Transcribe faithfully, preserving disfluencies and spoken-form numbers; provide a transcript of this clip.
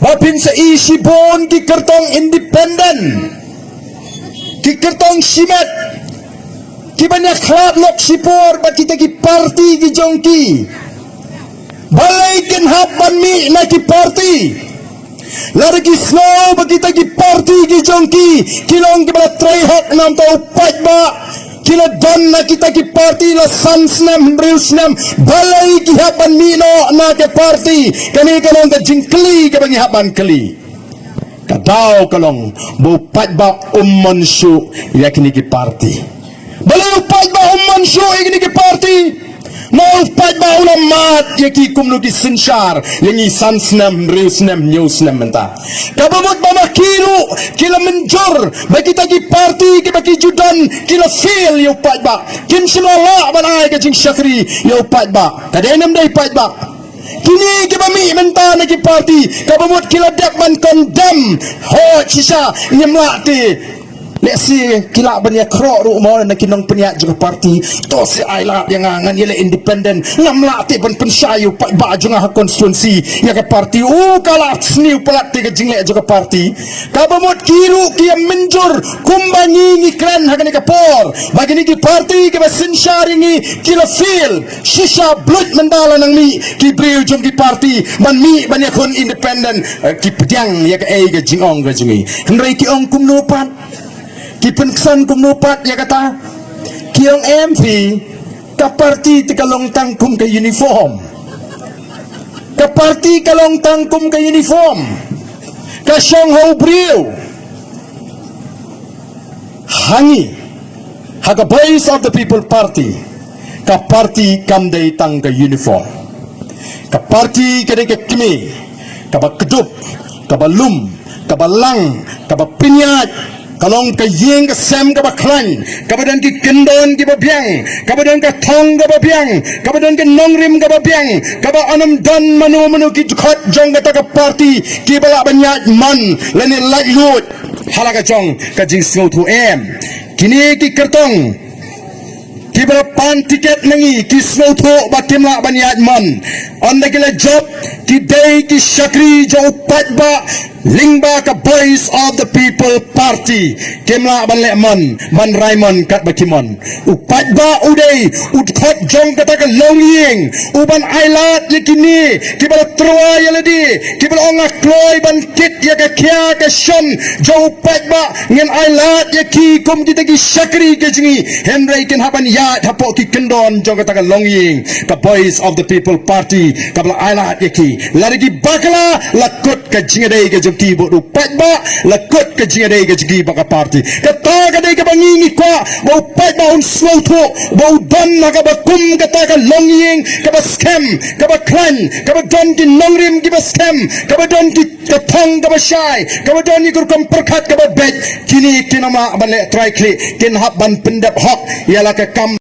Aphin sa i shibun ki kyrtong independent, ki kyrtong shimet, ki ban ïa khlad lok shipor bad kita ki party ki jong ki. Balei kin hap ban mih na ki party? Lada ki sngew ba kita ki party ki jong ki ki long kiba la trei hok namar u paidbah, ki la don na kita ki party la san snem, hynriew snem, balei ki hap ban mih noh na ki party? Kane ka long ka jingkylli kaba ngi hap ban kylli. Ka daw ka long ba u paidbah um mon shuh ïa kine ki party. Balei u paidbah um mon shuh ïa kine ki party? Namar u paidbah u la mad ïa ki kumno ki synshar ïa ngi san snem, hynriew snem, hynñiew snem mynta. Kaba mut ba ma ki ruh ki la mynjur ba kita ki party kiba ki ju don ki la fail ïa u paidbah. Kim shym la lah ban ai ka jingshakri ïa u paidbah. Ka dei ne ym dei paidbah? Kine kiba mih mynta na ki party, kaba mut ki la dep ban condemn. Hooid, shisha, ngim lah te. Lehse ki lah ban ïa khroh ruh mo na ki nongpynïaid jong ka party. To sa ai lad ïa nga, ngan ïaleh independent. Ngam lah te ban pynshai ïa u paidbah jong nga ha constituency ïa ka party. U, ka la sniew palat te ka jingleh jong ka party. Kaba mut ki ruh ki ïa mynjur kumba ngi ngi kren ha kane ka por ba kine ki party kiba synshar ïa ngi ki la fail. Shisha, bluit mynta la nang mih ki briew jong ki party ban mih ban ïakhun independent, eh, ki pdiang ïa kaei ka jingong ka jong ngi. Hynrei ki ong kumno pat? Ki pynksan kumno pat ïa kata? Ki ong em phi, ka party te ka long tang kum ka uniform. Ka party ka long tang kum ka uniform. Ka shong ha u briew. Ha ngi, ha ka Voice of the People Party, ka party kam dei tang ka uniform. Ka party ka dei ka kmie kaba kdup, kaba lum, kaba lang, kaba pynïaid. Ka long ka ïing ka sem kaba khlaiñ, kaba don ki kyndon kiba biang, kaba don ka thong kaba biang, kaba don ka nongrim kaba biang, kaba ym don mano mano ki dkhot jong kata ka party kiba lah ban ïaid mon lane laitluid ha la ka jong ka jingsngewthuh em. Kine ki kyrtong kiba la pan tiket na ngi ki sngewthuh ba kim lah ban ïaid mon. Ynda ki la jop, ki dei ki shakri jong u paidbah lyngba ka Voice of the People Party. Kim lah ban leh mon, ban rai mon katba ki mon. U paidbah u dei u dkhot jong kata ka longïing, u ban ai lad ïa kine kiba la tyrwa ïa lade, kiba la ong nga kloi ban kit ïa ka khia ka shon jong u paidbah. Ngin ai lad ïa ki kum kita ki shakri ka jong ngi, hynrei kin hap ban ïaid hapoh ki kyndon jong kata ka longïing, ka Voice of the People Party kaba la ai lad ïa ki. Lada ki bakla, la kut ka jingïadei ka jong ki bad u paidbah, la kut ka jingïadei ka jong ki bad ka party. Kata ka dei kaba ngi ngi kwah ba u paidbah un sngewthuh ba u don ha kaba kum kata ka longïing kaba skhem, kaba khlaiñ, kaba don ki nongrim kiba skhem, kaba don ki ka thong kaba shai, kaba don ïa ka rukom pyrkhat kaba beit. Kine kin ym lah ban leh trai khlieh, kin hap ban pyndep hok ïa la ka kam.